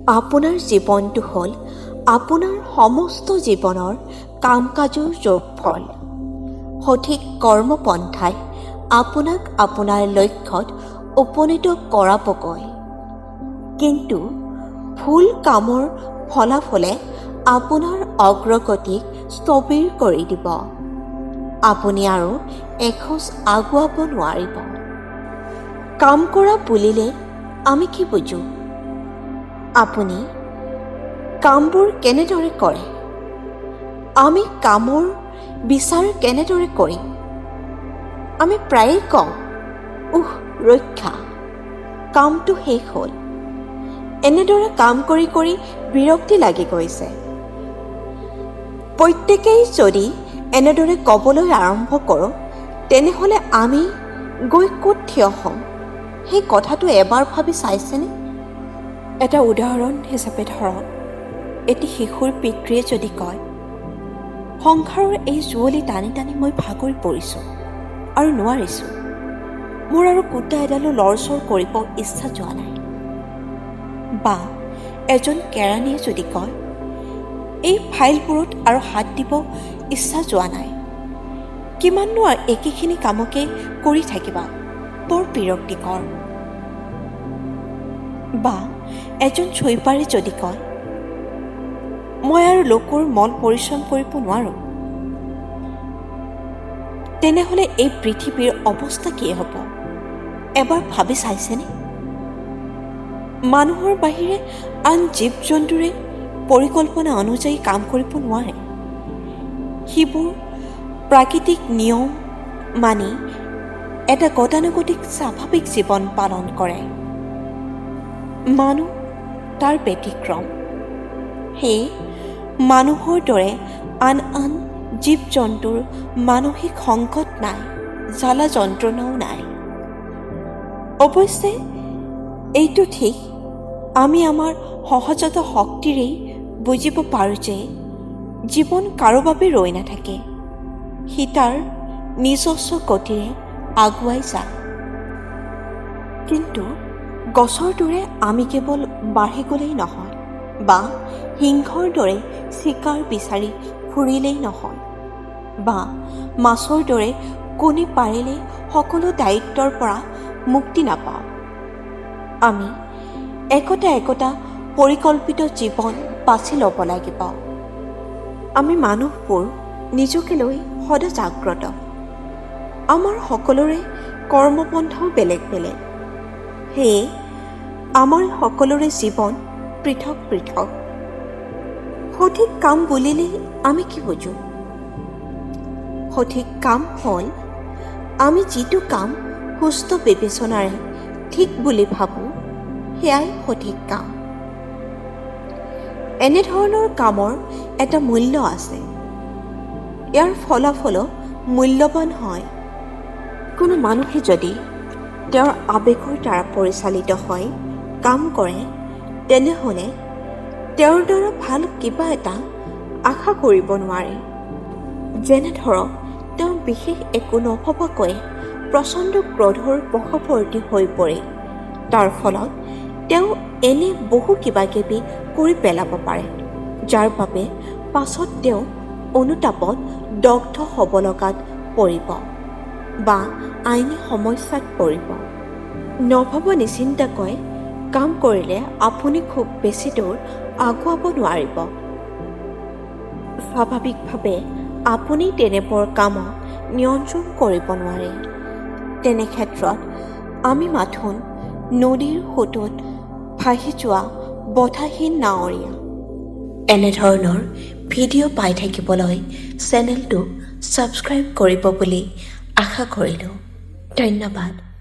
আপোনাৰ জীৱনটো হ'ল আপোনাৰ সমস্ত জীৱনৰ কাম কাজৰ যোগফল। সঠিক কৰ্মপন্থাই আপোনাক আপোনাৰ লক্ষ্যত উপনীত কৰাবগৈ, কিন্তু ভুল কামৰ ফলাফলে আপোনাৰ অগ্ৰগতিক স্থবিৰ কৰি দিব। আপুনি আৰু এখোজ আগুৱাব নোৱাৰিব। কাম কৰা বুলিলে আমি কি বুজোঁ? আপুনি কামবোৰ কেনেদৰে কৰে? আমি কামৰ বিচাৰ কেনেদৰে কৰিম? আমি প্ৰায়ে কওঁ, "উহ ৰক্ষা, কামটো শেষ হ'ল। এনেদৰে কাম কৰি কৰি বিৰক্তি লাগি গৈছে।" প্ৰত্যেকেই যদি এনেদৰে ক'বলৈ আৰম্ভ কৰোঁ, তেনেহ'লে আমি গৈ ক'ত থিয় হ'ম, সেই কথাটো এবাৰ ভাবি চাইছেনে? এটা উদাহৰণ হিচাপে ধৰক, এটি শিশুৰ পিতৃয়ে যদি কয়, "সংসাৰৰ এই যুঁৱলি টানি টানি মই ভাগৰি পৰিছোঁ আৰু নোৱাৰিছোঁ। মোৰ আৰু কুটা এডালো লৰচৰ কৰিব ইচ্ছা যোৱা নাই।" বা এজন কেৰাণীয়ে যদি কয়, "এই ফাইলবোৰত আৰু হাত দিব ইচ্ছা যোৱা নাই। কিমাননো আৰু একেখিনি কামকে কৰি থাকিবা, বৰ বিৰক্তিকৰ।" বা এজন চুইপাৰে যদি কয়, "মই আৰু লোকৰ মল পৰিশ্ৰম কৰিব নোৱাৰোঁ," তেনেহ'লে এই পৃথিৱীৰ অৱস্থা কি হ'ব, এবাৰ ভাবি চাইছেনে? মানুহৰ বাহিৰে আন জীৱ জন্তুৰে পৰিকল্পনা অনুযায়ী কাম কৰিব নোৱাৰে। সিবোৰ প্ৰাকৃতিক নিয়ম মানি এটা গতানুগতিক স্বাভাৱিক জীৱন পালন কৰে। মানুহ তাৰ ব্যতিক্ৰম। সেয়ে মানুহৰ দৰে আন আন জীৱ জন্তুৰ মানসিক সংকট নাই, জ্বালা যন্ত্ৰণাও নাই। অৱশ্যে এইটো ঠিক, আমি আমাৰ সহজাত শক্তিৰেই বুজিব পাৰোঁ যে জীৱন কাৰো বাবে ৰৈ নাথাকে, সি তাৰ নিজস্ব গতিৰে আগুৱাই যায়। কিন্তু গছৰ দৰে আমি কেৱল বাঢ়ি গ'লেই নহয় বা সিংহৰ দৰে চিকাৰ বিচাৰি ফুৰিলেই নহয় বা মাছৰ দৰে কণী পাৰিলেই সকলো দায়িত্বৰ পৰা মুক্তি নাপাওঁ। আমি একোটা একোটা পৰিকল্পিত জীৱন বাছি ল'ব লাগিব। আমি মানুহবোৰ নিজকে লৈ সদা জাগ্ৰত। আমাৰ সকলোৰে কৰ্মপন্থাও বেলেগ বেলেগ। সেয়ে আমাৰ সকলোৰে জীৱন পৃথক পৃথক। সঠিক কাম বুলিলেই আমি কি বুজোঁ? সঠিক কাম হ'ল আমি যিটো কাম সুস্থ বিবেচনাৰে ঠিক বুলি ভাবোঁ, সেয়াই সঠিক কাম। এনেধৰণৰ কামৰ এটা মূল্য আছে। ইয়াৰ ফলাফলো মূল্যৱান হয়। কোনো মানুহে যদি তেওঁৰ আৱেগৰ দ্বাৰা পৰিচালিত হৈ কাম কৰে, তেনেহ'লে তেওঁৰ দ্বাৰা ভাল কিবা এটা আশা কৰিব নোৱাৰে। যেনে ধৰক, তেওঁ বিশেষ একো নভবাকৈয়ে প্ৰচণ্ড ক্ৰোধৰ বশৱৰ্তী হৈ পৰিল। তাৰ ফলত তেওঁ এনে বহু কিবাকিবি কৰি পেলাব পাৰে, যাৰ বাবে পাছত তেওঁ অনুতাপত দগ্ধ হ'ব লগাত পৰিব বা আইনী সমস্যাত পৰিব। নভবা নিচিন্তাকৈ কাম কৰিলে আপুনি খুব বেছি দূৰ আগুৱাব নোৱাৰিব। স্বাভাৱিকভাৱে আপুনি তেনেবোৰ কামক নিয়ন্ত্ৰণ কৰিব নোৱাৰে। তেনে ক্ষেত্ৰত আমি মাথোন নদীৰ সোঁতত ভাহি যোৱা বতাহহীন নাৱৰীয়া। এনেধৰণৰ ভিডিঅ' পাই থাকিবলৈ চেনেলটো ছাবস্ক্ৰাইব কৰিব বুলি আশা কৰিলোঁ। ধন্যবাদ।